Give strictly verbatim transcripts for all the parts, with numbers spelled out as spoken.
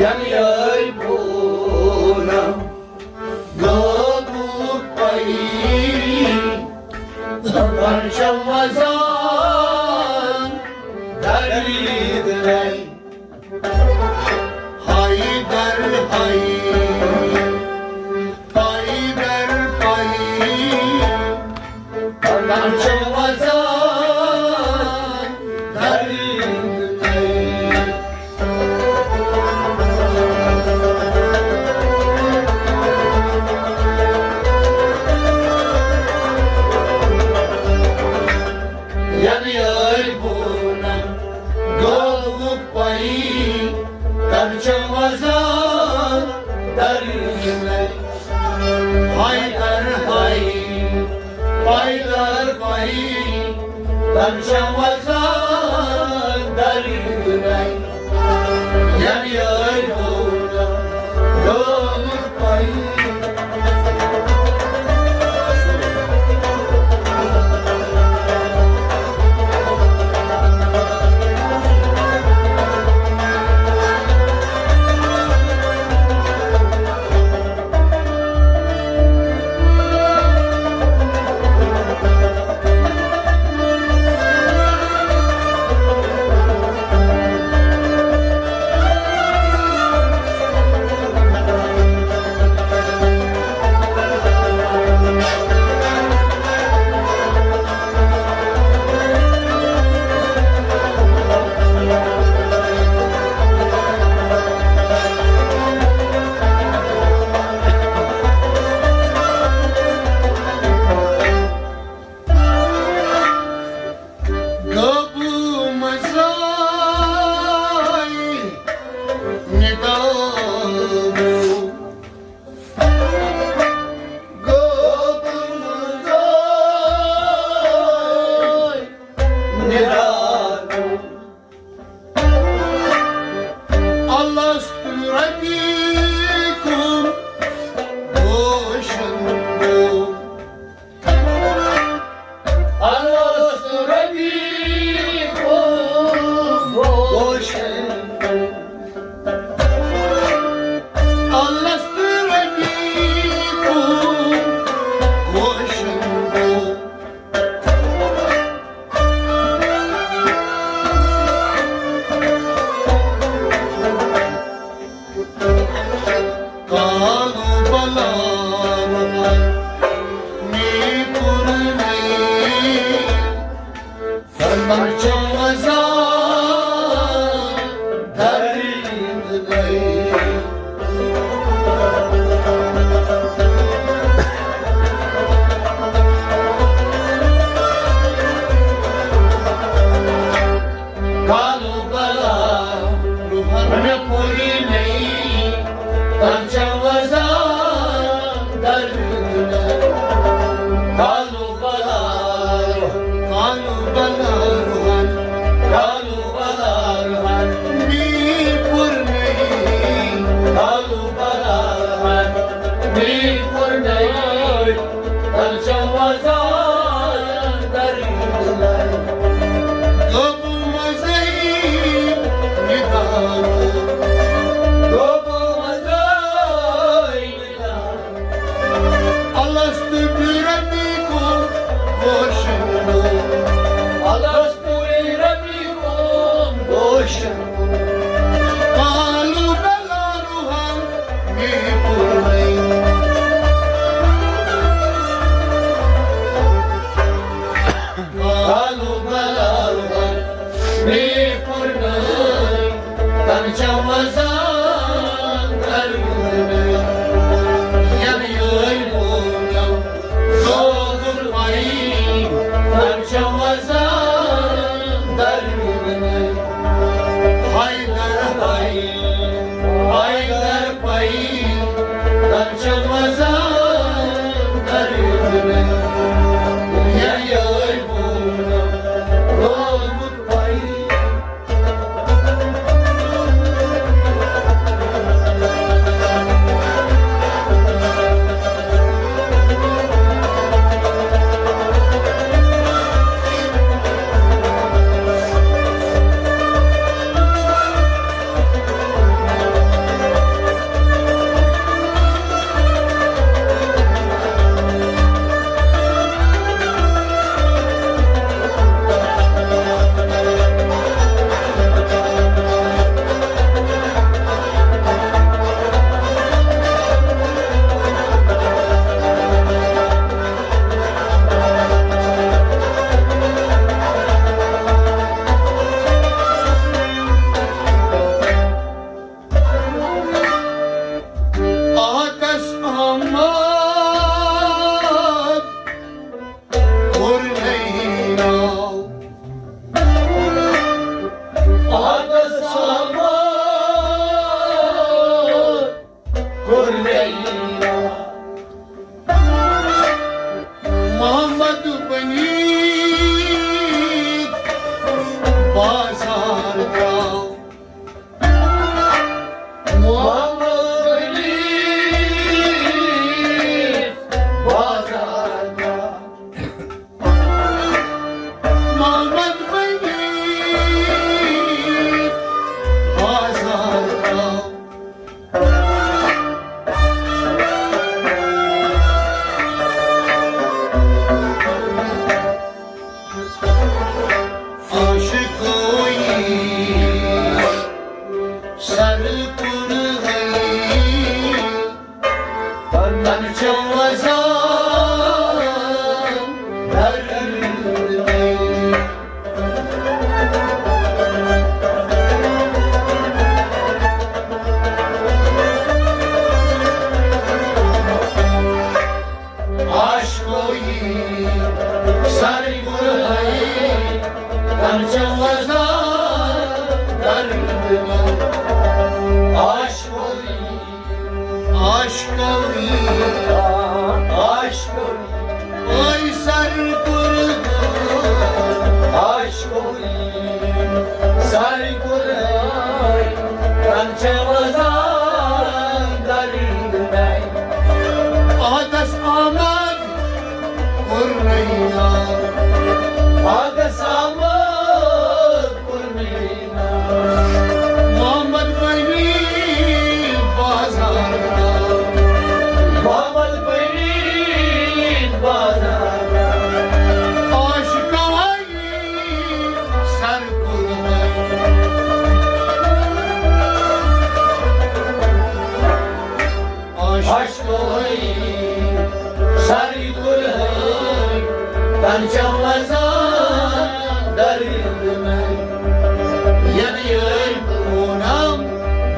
یَنہٕ یٲرۍ بونم گوٚبُکھ پَیی، پرچم وزان دریدٕ نَے۔ حیدر، حیدر، حیدر، حیدر۔ پرچم وزان دریدٕ نَے۔ یَنہٕ یٲرۍ بونم گوٚبُکھ پَیی، پرچم وزان دریدٕ نَے۔ حیدر، حیدر، حیدر، حیدر۔ پرچم وزان دریدٕ نَے۔ یَنہٕ یٲرۍ بونم گوٚبُکھ پَیی۔ گوٚبُکھ مزاے نِدا۔ گوٚبُکھ مزاے نِدا۔ الست ربیکم گوشندو۔ الست ربیکم گوشندو۔ الست ربیکم گوشندو۔ قالوا بلى ربنا، می پُرنَے۔ فرمان چوزان دریدٕ نَے۔ قالوا بلى، روحن مےٚ پُرنَے، تن چوزان دریدٕ نَے۔ قالوا بلى، قالوا بلى روحن، قالوا بلى روحن، می پُرنَے۔ قالوا بلى روحن، می پُرنَے۔ پرچم وزان دریدٕ نَے۔ گوٚبُکھ مزاے نِدا۔ گوٚبُکھ مزاے نِدا۔ الست بربکم گوشندو۔ الست بربکم گوشندو۔ قالوا بلى روحن، می پُرنَے۔ قالوا بلى روحن، می پُرنَے۔ تن چوزان دریدٕ نَے۔ یَنہٕ یٲرۍ بونم گوٚبُکھ پَیی، تن چوزان دریدٕ نَے۔ حیدر، حیدر، حیدر، پَیی، تن چوزان دریدٕ نَے۔ یَنہٕ یٲرۍ بونم گوٚبُکھ پَیی۔ سر کوٚرہے تن چو وزان درد مے۔ عاشقوی سر کوٚرہے تن چو وزان درد مے۔ عاشقوی عاشقوی، عاشقوی، آے سر کوٚرہے، عاشقوی، سر کوٚرہے، تن چو وزان درد مے۔ آدس آمد کوٚر نہٕ یاد، آدس آمد کوٚر نہٕ یاد۔ محمد بنی بازار، محمد بنی بازار، عاشقوی سر کوٚرہے۔ عاشقوی سر کوٚرہے، تن چو وزان درد مے۔ ینہٕ یٲرۍ پونم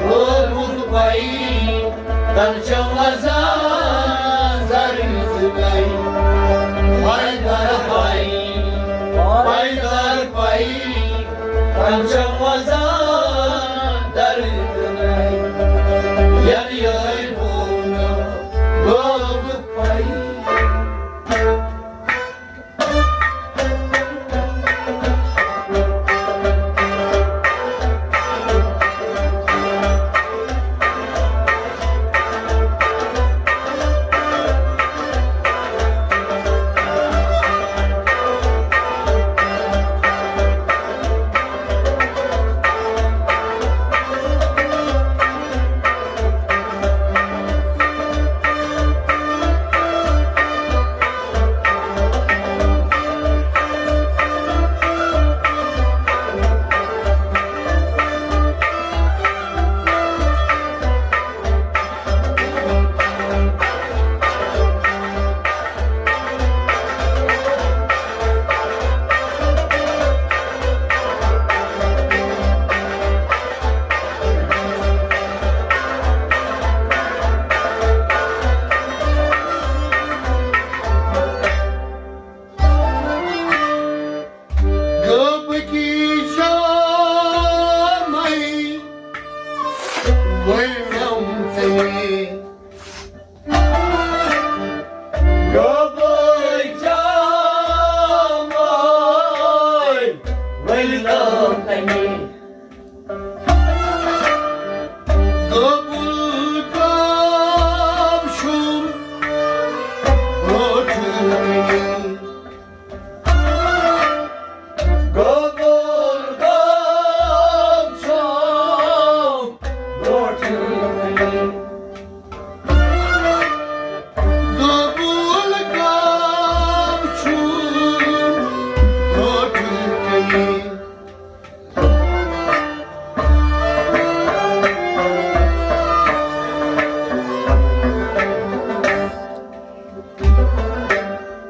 لوگُکھ پَیی، تن چو وزان درد مے۔ حیدر پَیی، حیدر پَیی، تن چو وزان درد مے۔ ینہٕ یٲرۍ پونم لوگُکھ پَیی۔ غٲبٕکی جامَے ؤلِم تٔمۍ۔ غٲبٕکۍ جامَے ؤلِم تٔمۍ۔ غٲبٕکۍ غٲب چھُم روٚٹمُت۔ غٲبٕکۍ غٲب چھُم روٚٹمُت۔ غٲبٕکۍ غٲب چھُم روٚٹمُت۔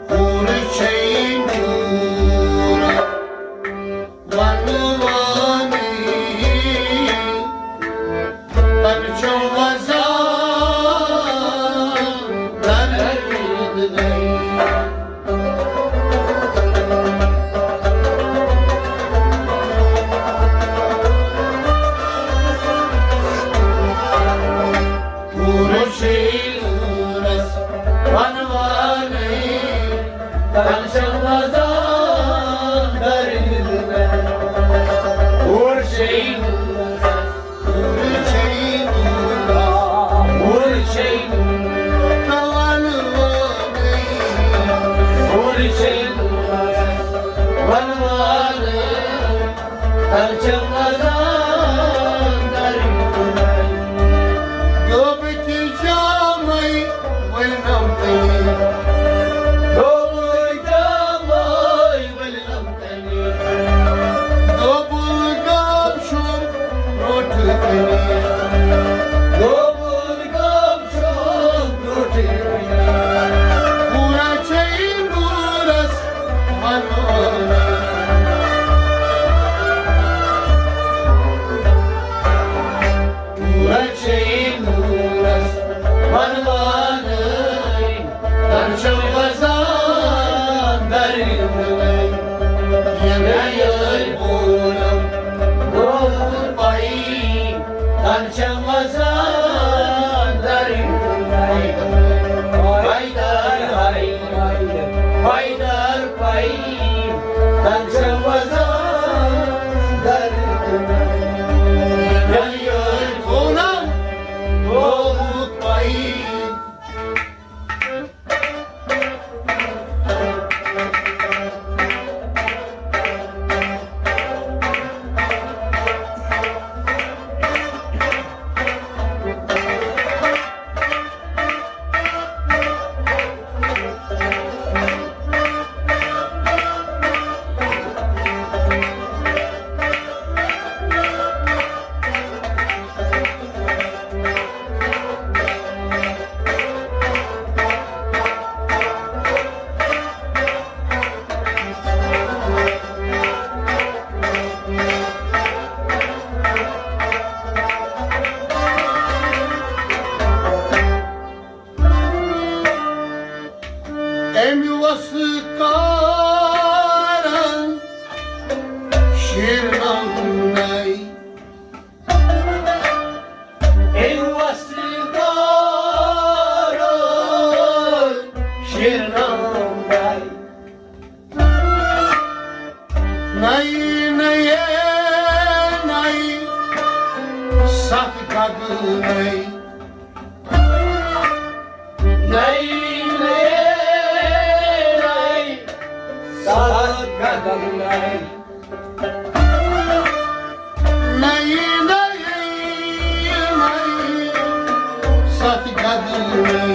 پوٗرٕ چھے نوٗر ونوانی، تن چو وزان درد مے۔ پوٗرٕ چھے نوٗرس ونوانی، تن چو وزان درد مے۔ پوٗرٕ چھے نوٗرس غٲبٕکۍ جامَے ؤلِم تٔمۍ۔ غٲبٕکۍ جامَے ؤلِم تٔمۍ۔ غٲبٕکۍ غٲب چھُم روٚٹمُت۔ تن چھم وزان درد نائی، حیدر حی، حیدر پائی، تن چھم وزان درد نائی۔ یعنی یہِ ٲسۍ ووٚنان، گوٚو پائی۔ أمۍ اوس کارن شیرناونَے۔ أمۍ اوس کارن شیرناونَے۔ نَے، نَے، نَے، ستھ گگنَے۔ نَے، نَے، نَے، ستھ گگنَے۔ نَے، نَے، نَے، ستھ گگنَے۔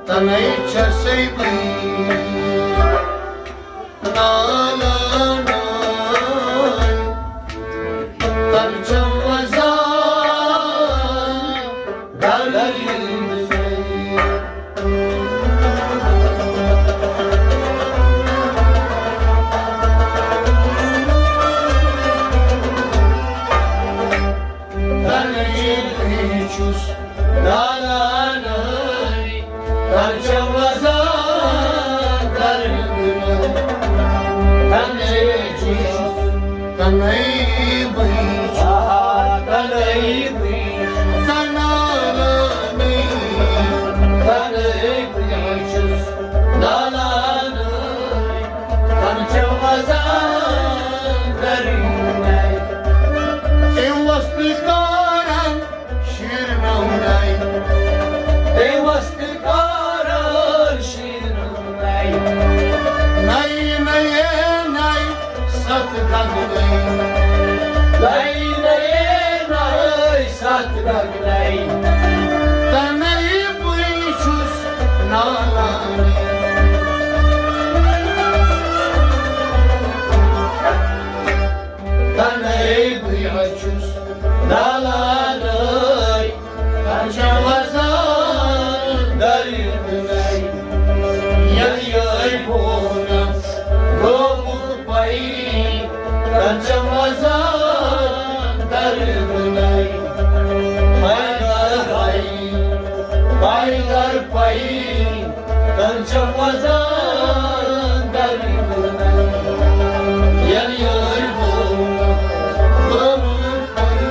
تنَے چھَسَے بہٕ نالانَے، تن چھم وزان درد نائی۔ تنَے بہٕ چھُس نالانَے، تن چھم وزان درد نائی۔ تنَے بہٕ چھُس، تنَے بہٕ چھُس، آہا، تنَے بہٕ چھُس نالانَے، تنَے بہٕ چھُس نالانَے۔ تن چھم وزان درد نائی۔ أمۍ اوس تہِ کارن شیرناونَے۔ أمۍ اوس تہِ کارن شیرناونَے۔ نَے، نَے، نَے، ستھ گگنَے۔ نَے، نَے، نَے، ستھ گگنَے۔ تنَے بہٕ چھُس نالانَے۔ تنَے بہٕ چھُس نالانَے۔ تن چھم وزان درد نائی۔ ییٚلہِ یہِ بہٕ ووٚنُم، گوٚو پائی، تن چھم وزان درد نائی۔ حیدر حی، حیدر پائی، تن چھم وزان درد نائی۔ ییٚلہِ یہِ بہٕ ووٚنُم، گوٚو پائی۔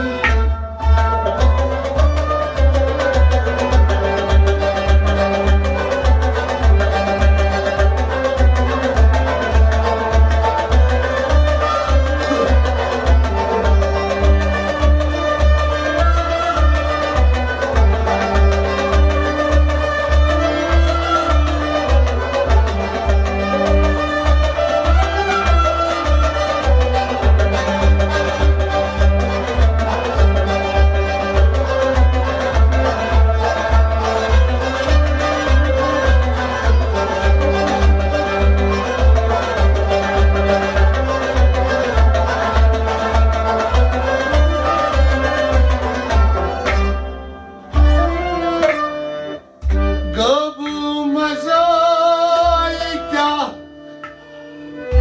گوٚو مزاے کیٛاہ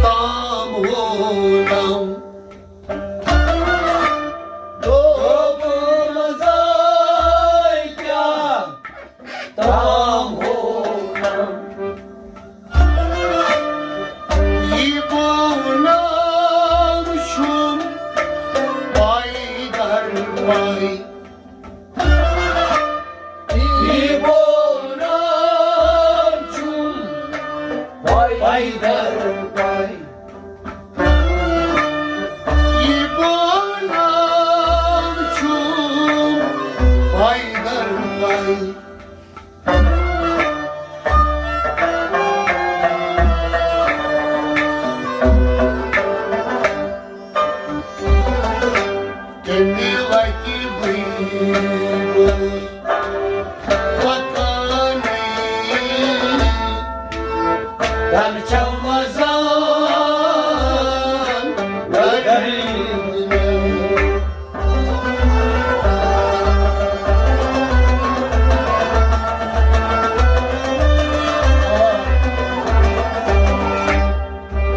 تام ہووُم۔ گوٚو مزاے کیٛاہ تام ہووُم۔ حیدر بھائی۔ یہِ بولان چھُم حیدر بھائی۔ تمہِ وتہِ بٕے گوٚوُس پکانٕے۔ تَلہٕ چھَم وَزان گَرِ۔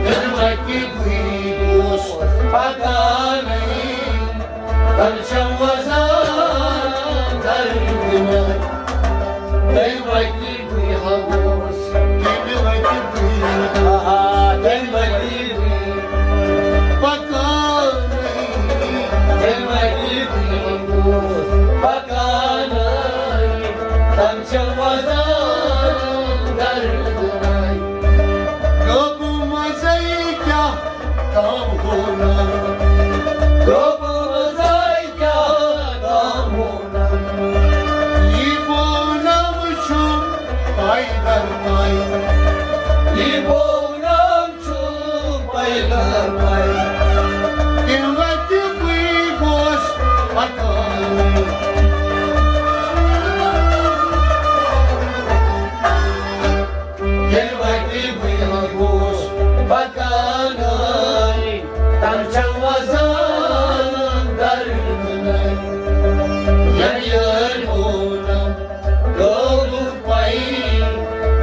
تمہِ وتہِ بٕے گوٚوُس پکانٕے۔ تَلہٕ چھَم وَزان دَردِ مےٚ۔ تمہِ وتہِ بٕے ہا گوٚوُس۔ تمہِ وتہِ بٕے۔ آہا، تمہِ وتہِ بٕے پکانٕے۔ تمہِ وتہِ بٕے ہا گوٚوُس پکانٕے۔ تَلہٕ چھَم وَزان دَردِ مےٚ۔ گوٚبہٕ منٛزَے کیٛاہ تام ہونا۔ گوٚبہٕ منٛزَے کیٛاہ تام ہونا۔ یہِ بونم چھُم حیدر بھائی۔ یہِ بونم چھُم حیدر بھائی۔ تمہِ وتہِ بٕے گوٚوُس پکانٕے۔ ییٚلہِ وَتہِ بہٕ گوٚوُس پَکان، تَلہٕ چھَم وَزان دَردٕ نَے۔ یَنہٕ یٲرۍ ہوونم لوگُم پَے،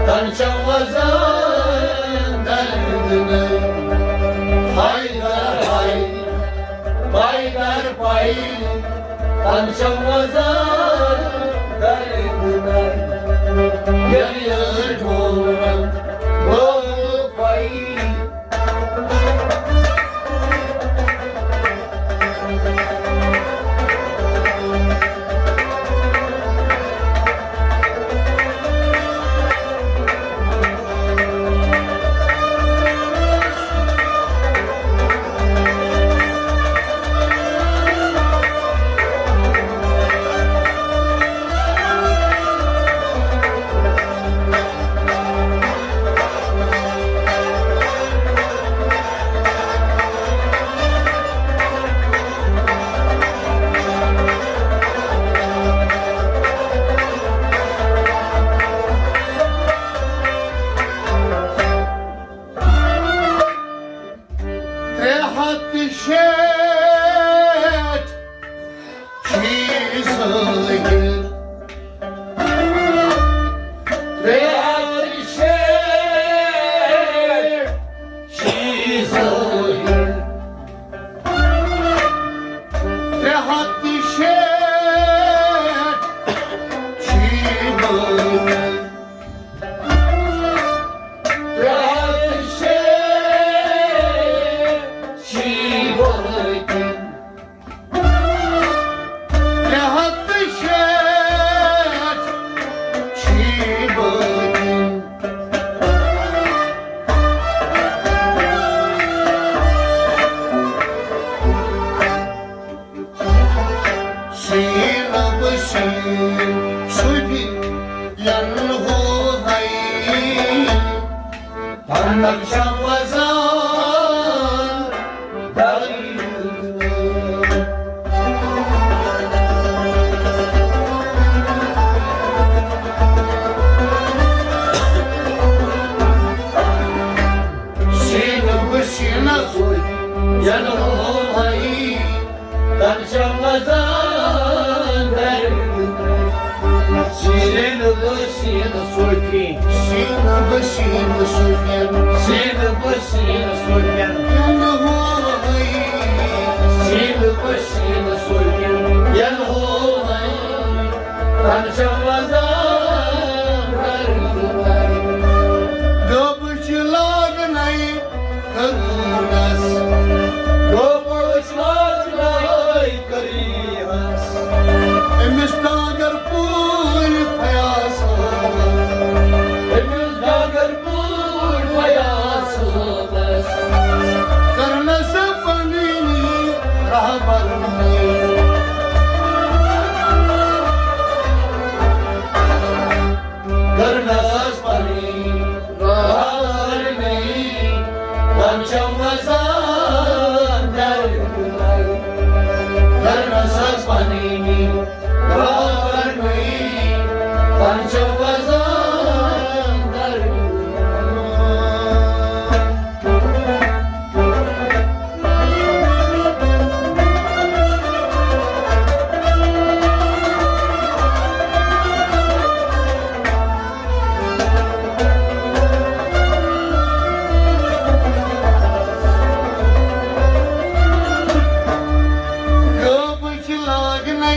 تَلہٕ چھَم وَزان دَردٕ نَے۔ ہاے دَر ہاے، پَے دَر پَے۔ تَلہٕ چھَم وَزان دَردٕ نَے۔ ییٚلہِ یٲرۍ ہوونم لوگُم پَے۔ ترٛےٚ ہَتھ تہٕ شیٹھ چھی ظٲہِر۔ ترٛےٚ ہَتھ تہٕ شیٹھ چھی ظٲہِر۔ ترٛےٚ ہَتھ تہٕ شیٹھ چھی بٲطِن۔ ترٛےٚ ہَتھ تہٕ شیٹھ چھی بٲطِن۔ ترٛےٚ ہَتھ تہٕ شیٹھ چھی بٲطِن۔ سیٖنہٕ بہٕ سیٖنہٕ سۭتۍ ینہٕ ہو ہے۔ پنُن چھا وزان دَردٕ۔ سیٖنہٕ بہٕ سیٖنہٕ سۭتۍ ینہٕ ہو ہے۔ تَلہٕ چھَم وَزان دَردٕ۔ سیٖنہٕ بہٕ سیٖنہٕ سۭتۍ۔ سیٖنہٕ بہٕ سیٖنہٕ سۭتۍ۔ سیٖنہٕ بہٕ سیٖنہٕ سۭتۍ۔ ینہٕ ہو ہے۔ سیٖنہٕ بہٕ سیٖنہٕ سۭتۍ۔ ینہٕ ہو ہے۔ تَلہٕ چھَم وَزان دَردٕ۔ گوٚبٕچ لاگنَے کٔرٕنَس۔ گوٚبٕچ لاگنَے کٔرٕنَس۔ أمِس ڈانگر پوٗرۍ فیاض۔ أمِس ڈانگر پوٗرۍ فیاض۔ وزان در کرنس پننی برابر نئی، پنچو وزان در گٲبٕچ لاگنَے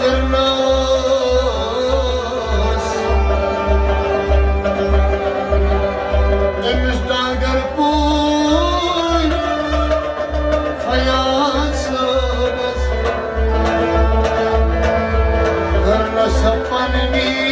کٔرنَس أمِس ڈانگر پوٗرۍ فیاض صٲبَس۔ کٔرنَس پننی